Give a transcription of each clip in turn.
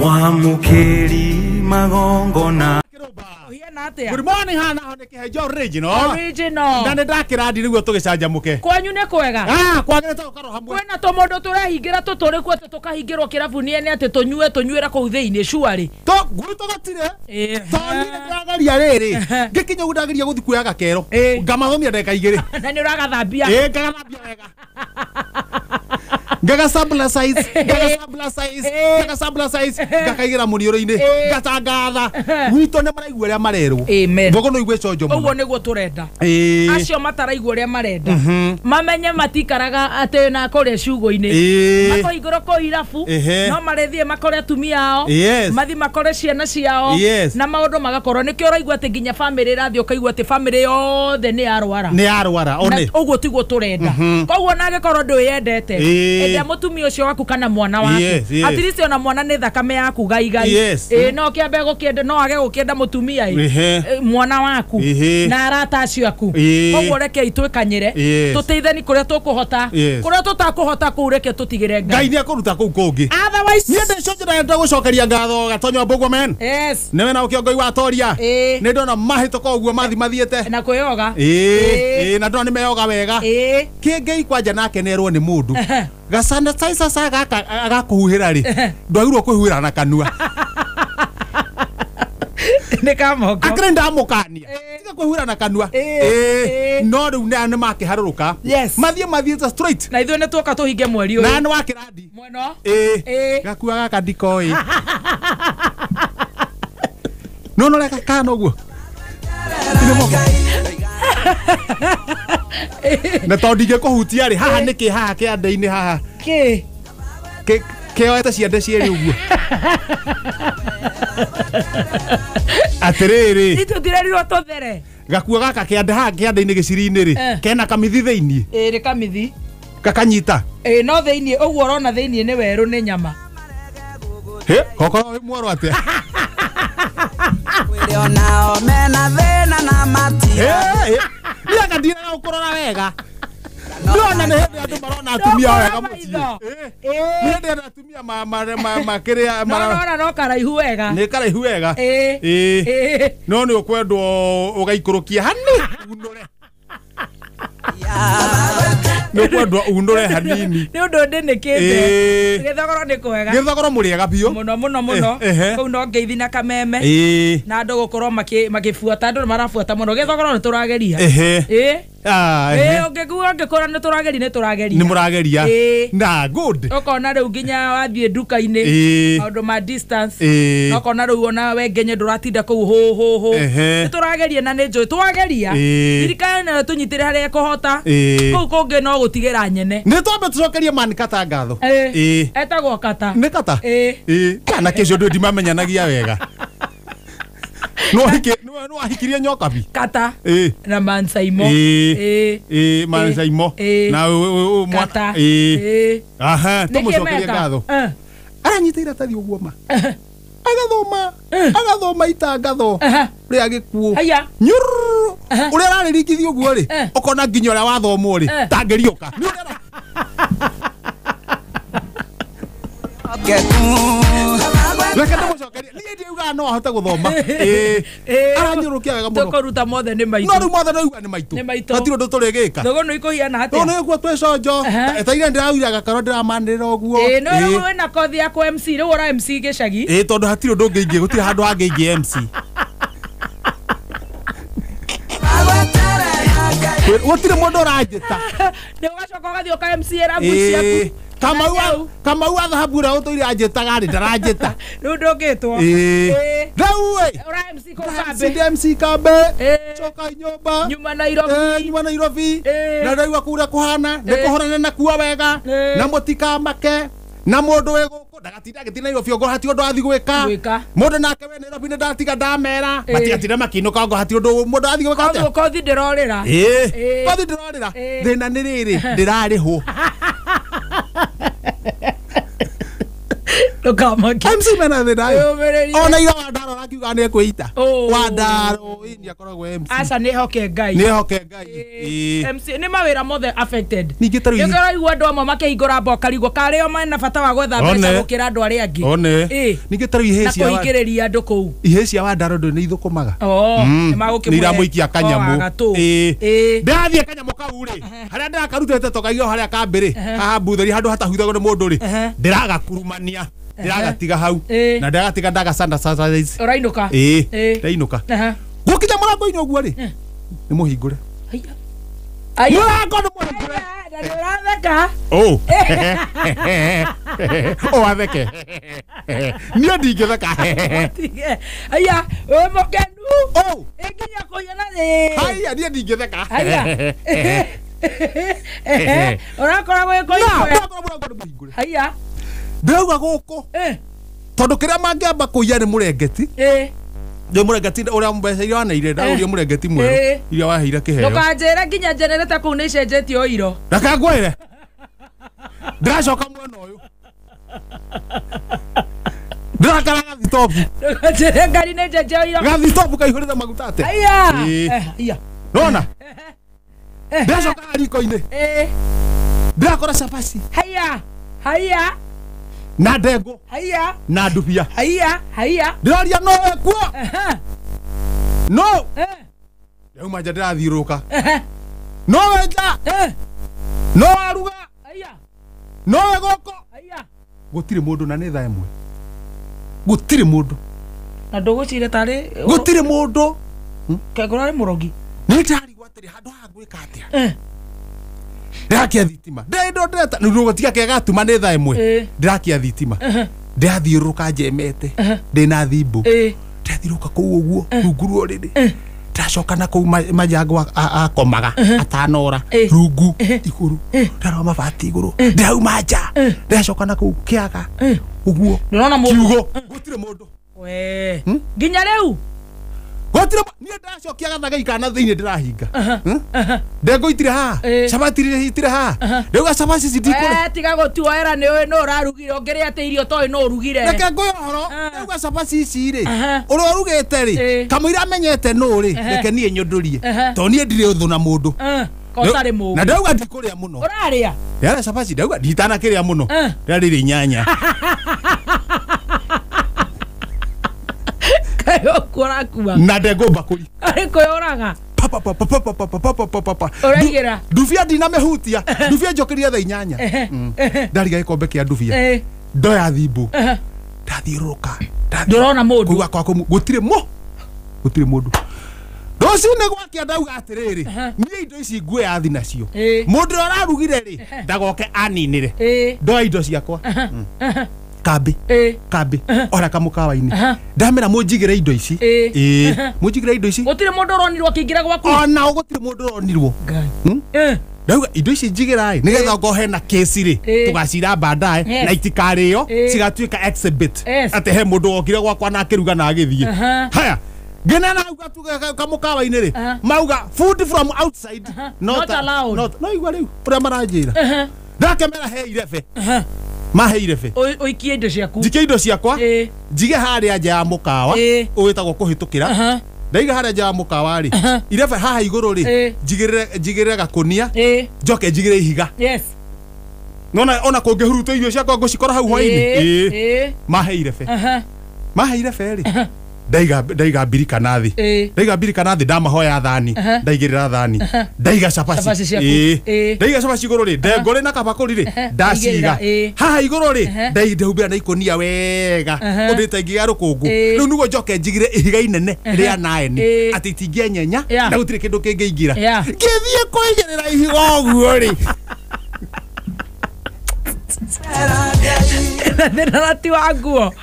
Mwamũkĩri magongona. Good morning hana hone kihejo original. Original. Na ndakirandi niguo tugicanjamuke. Kwanyu ni kwega. Ah, kwagire tukorwo hamwe. Kwina tumundu turahingira tuturi kuo tukahingirwo kirabu-ini ene ati tunyue tunyuira kuu thiini cuari. To gwitũ gũtirĩ. To ni ndirageria riri. Ngikinya uguo ndageria guthi kuoya gakero. Ngamathomia ndagika igiri. Na ni uragathambia. Ĩ ngagathambia wega. Ngaga sample size, ngaga sample size, ngaga sample size, ngakaigira munioro-ini, ngatangatha. Gwitũ nĩ maraigua ũrĩa marerwo. Amen. Mbogo no igue conjo mũno. Ũguo nĩguo tũrenda. Acio mataraigua ũrĩa marenda. Mamenye matikaraga atĩ na kũrĩa ciugũ-inĩ. Makohingũrwo kũu irabu, no marĩthiĩ makore atumia ao, mathiĩ makore ciana ciao, na maũndũ magakorwo. Nĩkĩo ũraigua atĩ nginya bamĩrĩ ĩrathiĩ ũkaigua atĩ bamĩrĩ yothe nĩ yarwara. Nĩ yarwara, one. Ũguo tiguo tũrenda. Koguo ona angĩkorwo ndwĩyendete, enda mutumia ucio waku kana mwana waku. At least ona mwana ni thakame yaku gaigai. No kiambe gukienda no age gukienda mutumia mwana waku na arata acio aku. Koguo reke itwikanyire tuteithani kuria tukuhota kuria tutakuhota kuu reke tutigire Ngai. Ngai ni akuruta kuu kungi. Otherwise nie ndico ndĩrenda gucokeria ngatho Gatonyo Mbũgua men. Yes. Niwe na ukiongoi wa Toria. Ni ndona mahĩtũka ũguo mathi mathiĩte na kwĩyoga. Na ndona nĩmeyoga wega. Kĩngei kwanja nake nerwo nĩ mũndũ gasanitizer sa gaka agakuhuhira ri ndwagirwo kwihuhira na kanua. Ni kamoko akire ndamukania tiga kwihuhira na kanua. No riu ni makiharuruka mathie mathiete straight na ithuĩ nĩ tuoka tuhinge mweri ũyũ na nĩ wakirandi mweno. Gakua gaka ndikoĩ no no reka kana ũguo na tondũ ndingĩkũhutia rĩ haha nĩkĩ haha kĩande-inĩ haha kĩ kĩoete ciande cierĩ ũguo. Atĩrĩrĩ ithuĩ tũtirerirwo tũthere. Gakuo gaka kĩande haha kĩande-inĩ gĩciri-inĩ rĩ kena kamithi thĩiniĩ. Ĩ nĩ kamithi gakanyita. Ĩ no thĩiniĩ ũguo ũrona thĩiniĩ nĩ werũ nĩ nyama. Hĩ okorwo wĩ mworo atĩa. Niĩ anga ndiraga gũkũrora wega. Ndona nĩ hĩndĩ andũ marona atumia wega mũciĩ. Nĩ hĩndĩ andũ atumia makĩrĩa marona no karaihu wega. Nĩ karaihu wega. No nĩ ũkwendwo ũgaikũrũkia hanini unũre. Nĩ ũkwendwo unũre hanini. Nĩ ũndũ ndĩnĩkĩte. Gĩthogoro nĩ kwega. Gĩthogoro mũrĩega biũ. Mũno mũno mũno. Kũu no ngeithi na kameme. Na andũ gũkorwo makĩbuata andũ marabuata mũno. Gĩthogoro nĩ tũrageria. Ũngĩkua ũngĩkũra nĩ tũrageria nĩ tũrageria. Nĩ mũrageria. Na good. Ũkona rĩu nginya wathiĩ nduka-inĩ maũndũ ma distance. Na ũkona rĩu ona we ngenye ndũratinda kũu hũ hũ hũ. Nĩ tũrageria na nĩ njũĩ twageria. Thirikari nayo tũnyitĩre harĩa ĩkũhota. Kũu kũngĩ no gũtigĩra nyene. Nĩ twambe tũcokerie man Kata ngatho. Etagwo Kata. Nĩ Kata. Kana kĩcio ndũ ndimamenyanagia wega. No ahikirie nyokabi. Kata. Na Mansaimo. Mansaimo. Na Kata. Aha, tũmũcokerie ngatho. Aranyita iratathi ũguo ma. Agathoma. Agathoma itangatho rĩa gĩkuũ. Nyururu. Ũrĩa ararĩringithia ũguo rĩ, ũkona nginya ũrĩa wathomwo rĩ, tangĩriũka. Nĩ ũrĩa Reke ndĩmũcokerie. Niĩ ndiugaga no ahote gũthoma. Aranyũrũkia wega mũno. Tũkũruta mothe nĩ maitũ. No rĩu mothe nĩ nĩ maitũ. Hatirĩ ũndũ tũrĩgĩka. Thũgũ nĩ ikũhiana atĩa? Thũgũ nĩ ikuo twĩ conjo. Etaire ndĩraugire gakorwo ndĩramanĩrĩra ũguo. No rĩu wĩna kothi ya kũ MC rĩu ũra MC gĩcagi. Tondũ hatirĩ ũndũ ũngĩ ingĩ gũtirĩ handũ hangĩ ingĩ MC. Gũtirĩ mũndũ ũranjĩta. Nĩ ũgacoka ũgathiĩ ũka MC ĩra mbu ciaku. Kamau wa thahabu ũrĩa ũtũire anjĩtaga rĩ ndaranjĩta. Rĩu ndũngĩtwo. Rĩu ĩ ũra MC kũu kambĩ. Ndi MC kambĩ. Coka nyũmba. Nyuma Nairobi. Nyuma Nairobi. Na ndaigua kũu ũrĩa kũhana nĩ kũhorana na kuo wega na mũtikamake na mũndũ wĩ gũkũ ndagatinda agĩthiĩ Nairobi ongorwo hatirĩ ũndũ athiĩ gwĩka. Mũndũ nake we Nairobi nĩ ndatiga ndamera matigatinda makĩinũka ongorwo hatirĩ ũndũ mũndũ athiĩ gwĩka atĩa. Kothi ndĩrorĩra. Kothi ndĩrorĩra. Thĩna nĩ rĩrĩ ndĩrarĩhwo. Ndũkamake. MC mena thĩna ĩ. Ona ira Wandaro arakiuga nĩ ekwĩita. Wandaro ĩ nĩ akoragwo MC. Aca nĩ hoke Ngai. Nĩ hoke Ngai. MC nĩ mawĩra mothe affected. Ningĩ ta rĩu nĩ ũraigua andũ amwe makĩhingũra mboka rigwo karĩo mena bata wa gwetha mbeca gũkĩra andũ arĩa angĩ. One. Ningĩ ta rĩu ihĩĩ cia na kũhingĩrĩria andũ kũu. Ihĩĩ cia Wandaro ndũ nĩ ithũkũmaga. Nĩ magũkĩmũhe. Nĩ iramũikia kanyamũ. Ndĩrathiĩ kanyamũ kau rĩ. Harĩa ndĩrakarutĩte tokaigio harĩa kambĩ rĩ. Haha mbutheri handũ hatahuthagwo nĩ mũndũ rĩ. Ndĩragakurumania. Ndĩragatiga hau. Na ndĩragatiga ndagacanda sanitize. Ũrainũka. Ĩĩ. Ndainũka. Gũkinya mũrango-inĩ ũguo rĩ. Nĩ mũhingũre. Mũrango nĩ mũhingũre. Na nĩ ũratheka. Oh. Oh atheke. Niĩ ndingĩtheka. Aya, wĩ mũkenu. Oh. Ĩnginya kũiya na thĩ. Haya, niĩ ndingĩtheka. Haya. Ũrakora gwĩ kũhingũre. Ndakora mũrango nĩ mũhingũre. Haya. Ndĩrauga gũkũ. Tondũ kĩrĩa mangĩamba kũiya nĩ mũrengeti. Nĩ mũrengeti ũrĩa mbeca iria waneire ndagũrire mũrengeti mwerũ iria waheire kĩheo. Ndũkanjĩre nginya generator kũu nĩ icenjetio oiro. Reke ngwĩre. Ndĩracoka mwena ũyũ. Ndĩrakara gathitobu. Ndũkanjĩre ngari nĩ njenje oiro. Gathitobu kaihũrĩte maguta atĩa? Aya. Aya. Nona? Ndĩracoka riko-inĩ. Ndĩrakora cabaci. Haya. Haya. Na ndengũ. Haya. Na ndubia. Haya. Haya. Ndĩroria no ekuo. No. Ndauma nja ndĩrathiũrũrũka. No we nja. No waruga. Haya. No we gũkũ. Haya. Gũtirĩ mũndũ na nĩ thaa ĩmwe. Gũtirĩ mũndũ. Na ndũgũcire tarĩ. Gũtirĩ mũndũ. Kengũra arĩ mũrogi. Nĩ ndarigwo atĩrĩ handũ haha ngwĩka atĩa. Ndĩrakia thitima. Ndĩrenda ndĩreta nĩ gũtiga gatuma nĩ thaa ĩmwe. Ndĩrakia thitima. Ndĩrathiũrũrũka njemete. Ndĩna thimbũ. Ndĩrathiũrũrũka kũu ũguo rungu rwa ũrĩrĩ. Ndĩracoka na kũu majango akomaga atanora rungu igũrũ. Ndarora mabati igũrũ. Ndĩrauma nja. Ndĩracoka na kũu kĩaga ũguo. Ndũrona mũndũ. Kiugo. Gũtirĩ mũndũ. We. Nginya rĩu. Gũtirĩ niĩ ndacokia gathagai kana thĩinĩ ndĩrahinga. Ndengũ itirĩ haha. Cabaci itirĩ haha. Ndauga cabaci ici ndikũrĩa. Tiga gũtuoera nĩ ũĩ nũ ũrarugire ũngĩrĩa atĩ irio toĩ nũ ũrugire. Reke ngũhe ũhoro. Ndauga cabaci ici rĩ. Ũrĩa ũrugĩte rĩ. Kamũira amenyete nũ rĩ. Reke niĩ nyũndũrie. Tondũ niĩ ndirĩ ũthũ na mũndũ. Kotarĩ mũgĩ. Na ndauga ndikũrĩa mũno. Ũrarĩa? Ndĩrarĩa cabaci ndauga nditanakĩrĩa mũno. Ndĩrarĩire inyanya. Na ndengũ mbakũri. Arĩ kwĩyũraga. Pa pa pa pa pa pa pa pa pa pa. Ũraigĩra. Ndubia ndinamĩhutia. Ndubia njokĩria thaa inyanya. Ndariga gĩkombe kĩa ndubia. Ndoya thimbũ. Ndathiũrũrũka. Ndũrona mũndũ. Kũu gwakwa gũtirĩ mũ. Gũtirĩ mũndũ. Rũcinĩ gwakĩa ndauga atĩrĩrĩ, niĩ indo ici nguoya thi nacio. Mũndũ ũrĩa ũrarugire rĩ, ndagoke aninĩre. Ndoya indo ciakwa. Kambi. Kambi. Ora kamũkawa-inĩ. Ndamera mũnjigĩre indo ici. Mũnjigĩre indo ici. Gũtirĩ mũndũ ũronirwo akĩingĩra gwaku. Ona gũtirĩ mũndũ ũronirwo. Ngai. Ndauga indo ici njigĩra ĩ nĩgetha okorwo hena kesi rĩ tũgacira baadaye na itikarĩo cigatuĩka exhibit atĩ he mũndũ wokire gwakwa na akĩruga na agĩthiĩ. Haya. Ngĩna nauga kamũkawa-inĩ rĩ mauga food from outside not allowed. No igua rĩu ũrĩa maranjĩra. Ndakemera he irebe. Mahe irebe. Ũikie indo ciaku. Njikie indo ciakwa. Njige harĩa nja ya mũkawa ũwĩtagwo kũhĩtũkĩra. Ndaiga harĩa nja ya mũkawa rĩ. Irebe haha igũrũ rĩ. Njigĩrĩre gakũnia. Njoke njigĩre ihiga. Yes. Nona ona kũngĩhurutwo irio ciakwa ngũcikora hau hwainĩ. Mahe irebe. Mahe irebe rĩ. Ndaiga mbirika na thĩ. Ndaiga mbirika na thĩ ndamahoya thani. Ndaigĩrĩra thani. Ndaiga cabaci. Ndaiga cabaci igũrũ rĩ. Ndengũ rĩ na kabakũri rĩ. Ndaciga. Haha igũrũ rĩ. Ndahumbĩra na ikũnia wega. Ũndũ ĩtaingĩgĩa rũkũngũ. Rĩu nĩguo njoke njigĩre ihiga inene rĩa naeni. Atĩ itingĩenyenya na gũtirĩ kĩndũ kĩngĩingĩra. Ngĩthiĩ kũigĩrĩra ihiga ũguo rĩ. Thĩna ti wa nguo.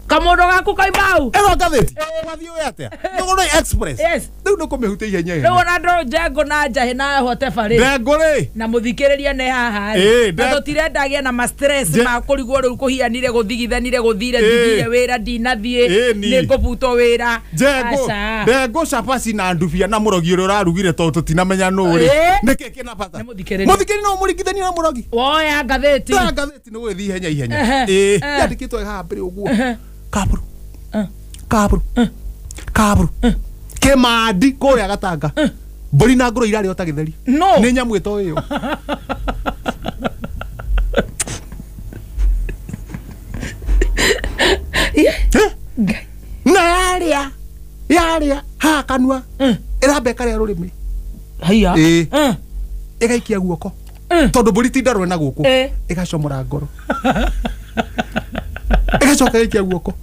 Kamundu gaku kaimau. Ero ngathĩti. Wathiĩ ũĩ atĩa? Thũgũrĩ Express. Yes. Rĩu nĩ kũmĩhutia ihenya Rĩu ihenya. ona ndũ njengo na njahĩ na whatever rĩ. Ndengũ rĩ. Na mũthikĩrĩria nĩ haha rĩ. Na tũtirenda agĩe na ma stress ma kũrigwo rĩu kũhianire gũthigithanire gũthire thithire wĩra ndinathiĩ nĩ ngũbutwo wĩra. Njengo. Ndengũ cabaci na ndubia na mũrogi ũrĩa ũrarugire tondũ tũtinamenya nũ rĩ. Nĩkĩ kĩna bata? Mũthikĩrĩria. Mũthikĩrĩria no ũmũringithanie na mũrogi. Woya ngathĩti. Woya ngathĩti nĩ ũgũgĩthiĩ ihenya ihenya. Ĩĩ. Yandĩkĩtwo haha mbere ũguo. Kaburu. Kaburu. Kaburu. Kĩmandi kũrĩa Gatanga. Mbũri na ngũrũ irarĩo ta gĩtheri. No. Nĩ nyamũ ĩtoĩ ĩyo. Na yarĩa. Yarĩa haha kanua. Ĩramba ĩkarĩa rũrĩmĩ. Haiya. Ĩĩ. Ĩgaikia guoko. Tondũ mbũri ti ndarũe na gũkũ. Ĩgacomora ngoro. Ĩgacoka ĩgaikia guoko.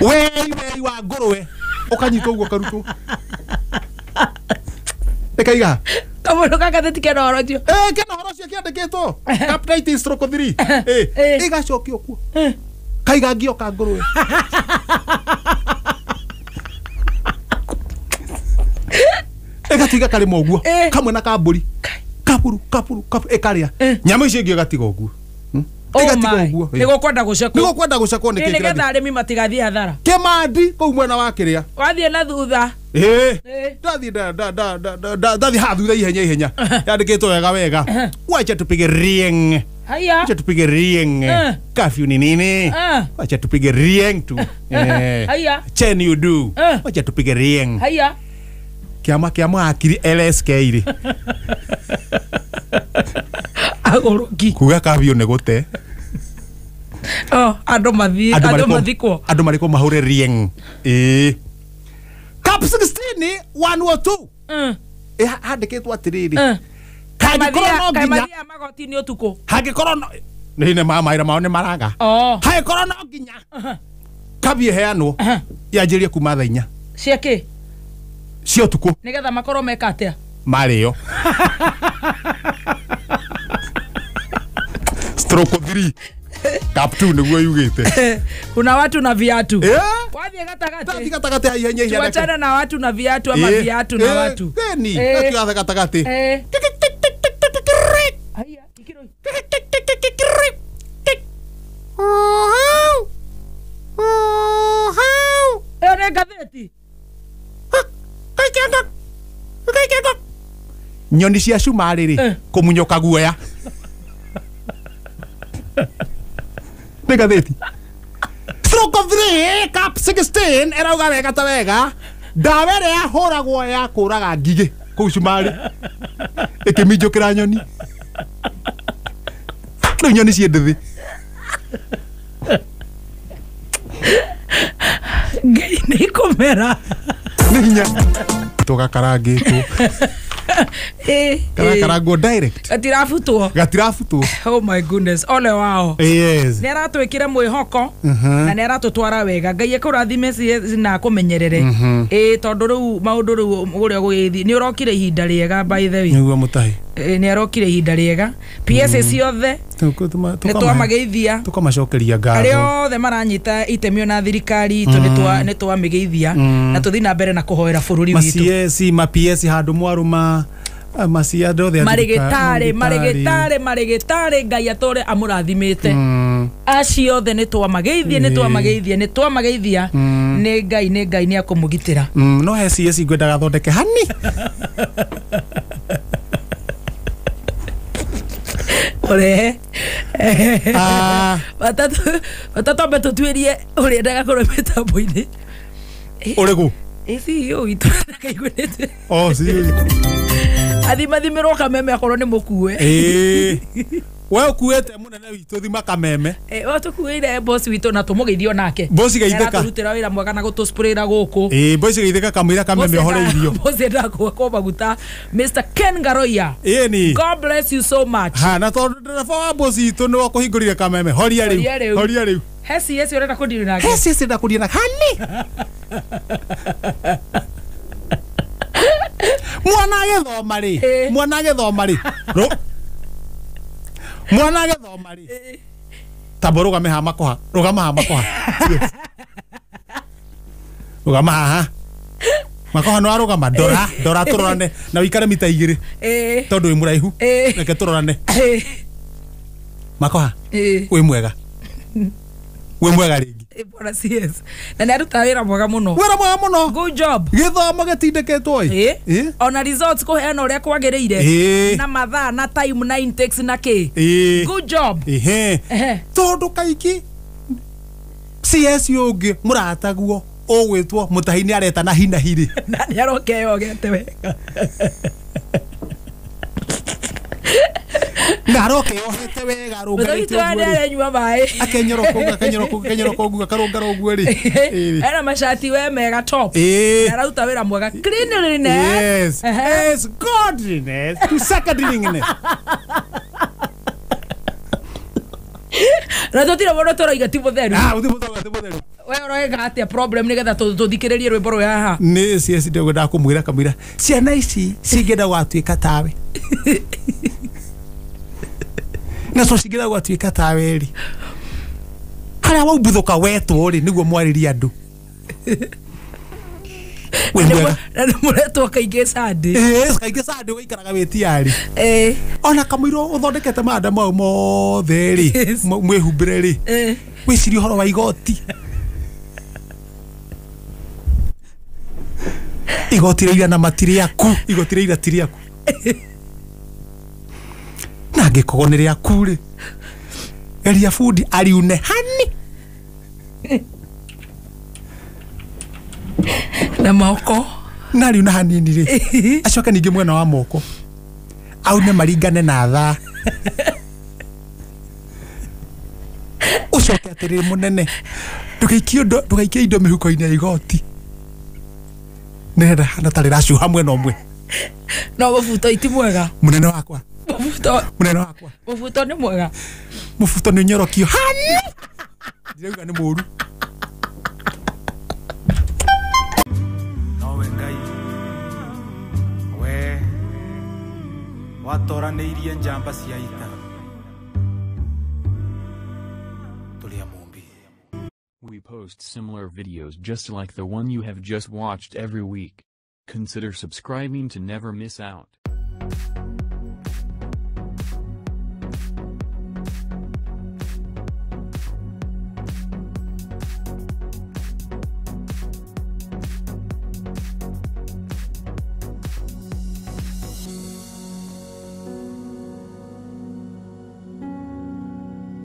Wei wei wa ngũrũwe ũkanyitwo ũguo ũkarutwo. Ĩkaiga. Kamũndũ ka ngathĩti kena ũhoro ũcio. Ĩĩ kena ũhoro ũcio kĩandĩkĩtwo. Cap 19 stroke 3. Ĩĩ. Ĩgacokio kuo. Kaiga ngio ka ngũrũwe. Ĩgatiga karĩma ũguo. Kamwe na ka mbũri. Kaburu kaburu kaburu ĩkarĩa. Nyamũ icio ingĩ ĩgatiga ũguo. Nĩgũkwenda gũcekwo. Nĩgũkwenda gũcekwo nĩkĩ kĩrathi. Nĩgetha arĩmi matigathiĩ hathara. Kĩmandi kũu mwena wa kĩrĩa. Wathiĩ na thutha. Ĩĩ. Ndathiĩ ndathiĩ haha thutha ihenya ihenya. Yandĩkĩtwo wega wega. Wacha tupige rieng. Haya. Wacha tupige rieng. Curfew ni nini? Wacha tupige rieng tu. Haya. Chen you do. Wacha tupige rieng. Haya. Kĩama kĩa mahakiri LSK rĩ. Agũrũki. Kuga curfew nĩ gũte. Oh, andũ mathiĩ, andũ mathikwo. Andũ marĩkwo mahũre rieng. Ĩĩ. Cap 16 102. Handĩkĩtwo atĩrĩrĩ. Hangĩkorwo no nginya mathiaga magoti-inĩ ũtukũ. Hangĩkorwo no nĩ mawĩra mao nĩ maraga. Hangĩkorwo no nginya curfew ĩheanwo yanjĩrĩrie kuma thaa inya. Cia kĩ? Cia ũtukũ. Nĩgetha makorwo meka atĩa? Marĩo. Stroke 3. Cap 2 nĩguo yugĩte. Kuna watu na viatu. Wathiĩ gatagatĩ. Wathiĩ gatagatĩ ihenya ihenya. Tuachane na watu na viatu ama viatu na watu. Ĩni, wathiĩ gatagatĩ. Haya, ikiro. Ĩyo nĩ ngathĩti. Nyoni cia cumarĩ rĩ, kũmunyũka guoya. Nĩ ngathĩti. Stroke of 3 Cap 16 ĩrauga wega ta wega. Ndawa ĩrĩa yahũragwo ya kũraga ngigĩ kũu cumarĩ ĩkĩminjũkĩra nyoni. Rĩu nyoni ciĩ ndĩthĩ. Ngai nĩ kũmera. Nĩ hinya. Tũgakarangĩtwo. Karakarangwo direct. Gatirabutwo. Gatirabutwo. Oh my goodness, ole wao. Yes. Nĩ aratwĩkĩra mwĩhoko na nĩ aratũtwara wega. Ngai akũrathime na akũmenyerere. Ĩĩ tondũ rĩu maũndũ rĩu ũrĩa gũgĩthiĩ nĩ ũrokire ihinda rĩega by the way. Nĩguo mũtahi. Nĩ arokire ihinda rĩega. PSA ciothe nĩ twamageithia. Tũkamacokeria ngatho. Arĩa othe maranyita itemi ona thirikari itũ nĩ twamĩgeithia na tũthiĩ na mbere na kũhoera bũrũri witũ. Ma CS, ma PS handũ mwarũma macia andũ othe marĩgĩtarĩ marĩgĩtarĩ marĩgĩtarĩ Ngai atũre amũrathimĩte. Acio othe nĩ twamageithia nĩ twamageithia nĩ twamageithia nĩ Ngai nĩ Ngai nĩ akũmũgitĩra. No he CS ngwendaga thondeke hani. Ore. Watatũ ambe tũtuĩrie ũrĩa ndagakorwo mĩtambo-inĩ. Ũrĩkũ? CEO witũ ndakaiguanĩte. Oh, CEO. Athimathimĩrwo kameme akorwo nĩ mũkue. Ĩĩ. We ũkuĩte mũnene witũ thima kameme. We tũkuĩire boss witũ na tũmũgeithie onake. Boss geithĩka. Nĩaratũrutĩra wĩra mwega na gũtũsprayĩra gũkũ. Ĩĩ, boss geithĩka kamũira kameme ohore irio. Boss endaga kũhakwo maguta. Mr. Ken Ngaroia. Ĩni. God bless you so much. Ha, na tondũ ndereba wa boss witũ nĩwe ũkũhingũrire kameme. Horia rĩu. Horia rĩu. He CS ũrenda kũndiri nake. He CS ũrenda kũndiri nake. Hani. Mwana agĩthoma rĩ. Mwana agĩthoma rĩ. Mwana agĩthoma rĩ. Tamba rũgame haha makoha. Rũgama haha makoha. Rũgama haha. Makoha no arũgama ndora ndora tũrorane na wikare mita 2. Tondũ wĩ mũraihu. Reke tũrorane. Makoha. Wĩ mwega. Wĩ mwega rĩngĩ. Bwana CS. Na nĩ aruta wĩra mwega mũno. Wĩra mwega mũno. Good job. Gĩthomo gĩtindĩkĩtwo ĩ. Ona results kũheana ũrĩa kwagĩrĩire. Na mathaa na time na intakes na kĩ. Good job. Tondũ kaingĩ CS ũngĩ mũrataguo ũgwĩtwo mũtahi nĩ areta na hina hirĩ. Na nĩ aroka eyogete wega. Na aroka yohete wega arũngarĩte ũguo rĩ. Arenyua maĩ. Akenyoroka ũguo akarũngara ũguo rĩ. Ena macati we mega top. Araruta wĩra mwega. Cleanliness. Yes. Yes, godliness to secondliness. Na tũtirĩ mũndũ tũroiga ti mũtheru. Ah, ti mũtheru. We ũroiga atĩa problem nĩgetha tũthikĩrĩrie rwĩmbo rũrũ haha. Nĩ CS ndĩgwendaga kũmwĩra kamwĩra ciana ici cingĩenda gwatuĩka tawe. Na so cingĩenda gwatuĩka tawe rĩ. Harĩa waumbuthũka wetwo rĩ nĩguo mwarĩrie andũ. Na nĩ mũretwo kaingĩ Sunday. Kaingĩ Sunday ũgaikaraga wĩ tiarĩ. Ona kamũira ũthondekete manda mau mothe rĩ mwĩhumbĩre rĩ. Wĩcirie ũhoro wa igoti. Igoti rĩa na mati rĩaku. Igoti rĩa ti rĩaku. Na angĩkorwo nĩ rĩaku rĩ. Geria bundi ariune hani. Na moko. Na ariuna hanini rĩ. Acoke ningĩ mwena wa moko. Aune maringane na thaa. Ũcoke atĩrĩrĩ mũnene. Ndũgaikie indo mĩhuko-inĩ ya igoti. Nĩgetha hana tarĩ racuha mwena ũmwe. No mũbuto ti mwega. Mũnene wakwa. Mũbuto. Mũnene wakwa. Mũbuto nĩ mwega. Mũbuto nĩ ũnyorokio hani. Ndirauga nĩ mũru. Nowe Ngai we watoranĩirie njamba cia ita tũrĩ a Mũmbi. We post similar videos just like the one you have just watched every week. Consider subscribing to never miss out.